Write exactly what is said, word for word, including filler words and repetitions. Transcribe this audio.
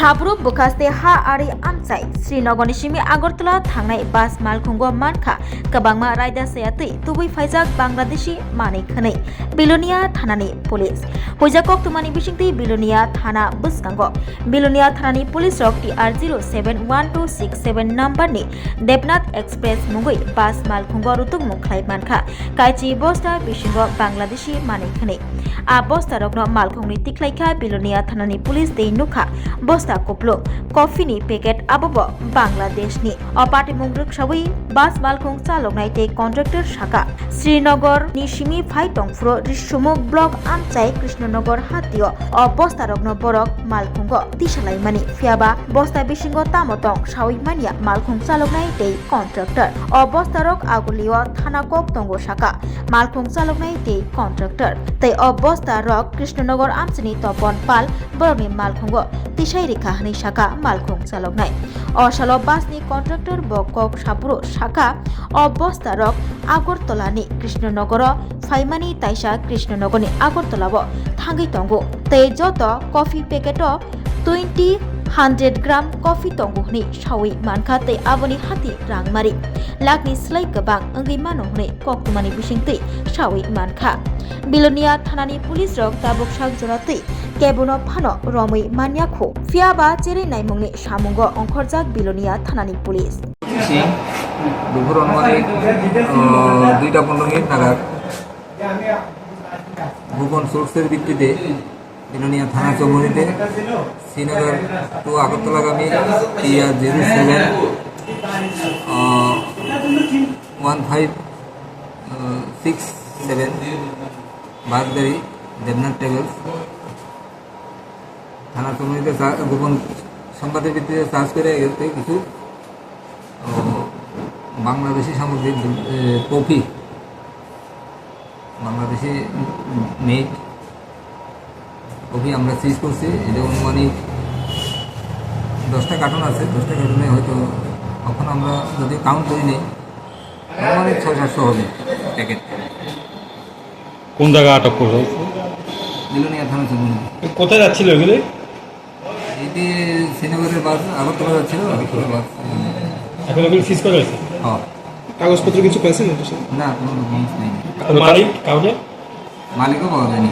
Haphuru bwkhaste ha ari amchai Srinagarni simi Agartala thangnai bus malkhungo mankha kwbangma raida saya twi tubui phaijak Bangladeshi manwi khwnwi Bilonia thanani police. Huijak koktwmani bisingtwi Bilonia thana bwskango Bilonia thanani police rok T R zero seven one two six seven number ni Devnath Express mungwi bus malkhungo rutungmung khlai mankha. Kaichi bosta bisingo Bangladeshi manwi khwnwi. A bosta rokno malkhungni tikhlaikha Bilonia thanani police tei nukha bosta kuplung coffee ni packet abobo Bangladesh ni. O patimung rwksawi bus malkhung chaloknai tei contractor saka Srinagar ni simi phai tongphuru Risumuk block amchai Krishnanagar hatio o bosta rokno borok malkhungo tisalaimani. Phiyaba bosta bisingo tamo tong sawi manya malkhung chaloknai tei contractor. O bosta rok agulio thana kok tongo saka malkhung chaloknai tei contractor. Tei o bosta rok Krishnanagar amchini Topon Pal borokni malkhungo tisai rikha hwnwi saka malkhung chaloknai. O salo bus ni contractor bo kok saphuru saka o bosta rok Agartala ni Krishnanagar o phaimani taisa Krishnanagar ni Agartala o thangwi tongo. Tei joto coffee packet o twenty hundred gram coffee tongo hwnwi sawi mankha tei aboni hati rangmari lakni slai kwbang wngwi mano hwnwi koktwmani bisingtwi sawi mankha. Bilonia thanani police rok tabuk sak jora twi kebono phano romwi manya khu. Phiyaba cherwi naimungni samungo ongkhorjak Bilonia thanani police. Sing, দুপুর অনুমানিক, আহ, দুইটা পনেরো মিনিট নাগাদ গোপন সোর্সের ভিত্তিতে বিলোনিয়া থানা চৌমুহনীতে শ্রীনগর টু আগরতলাগামী TR zero seven one five six seven bus গাড়ি দেবনাথ ট্রাভেলস থানা চৌমুহনীতে চা-, গোপন সংবাদের ভিত্তিতে সার্চ করে এতে কিছু, ও, বাংলাদেশি সামগ্রী, এ, কফি, বাংলাদেশি মেড কফি আমরা সিজ করছি। এটা অনুমানিক দশটা কার্টন আছে, দশটা কার্টনে হয়তো এখন আমরা যদি কাউন্ট করি নেই, অনুমানিক ছয় সাতশো হবে প্যাকেট। কোন জায়গায় আটক করা হয়েছে? বিলোনিয়া থানা চৌমুহনী। কোথায় যাচ্ছিল এগুলি? এটি শ্রীনগরের বাস আগরতলা যাচ্ছিল, আগরতলা বাস। এখন এগুলি সিজ করা হয়েছে? হ্যাঁ। কাগজপত্র কিছু পেয়েছেন এটার সাথে? না, কোনো ডকুমেন্টস নেই। আর মালিক কাউকে? মালিকও পাওয়া যায়নি।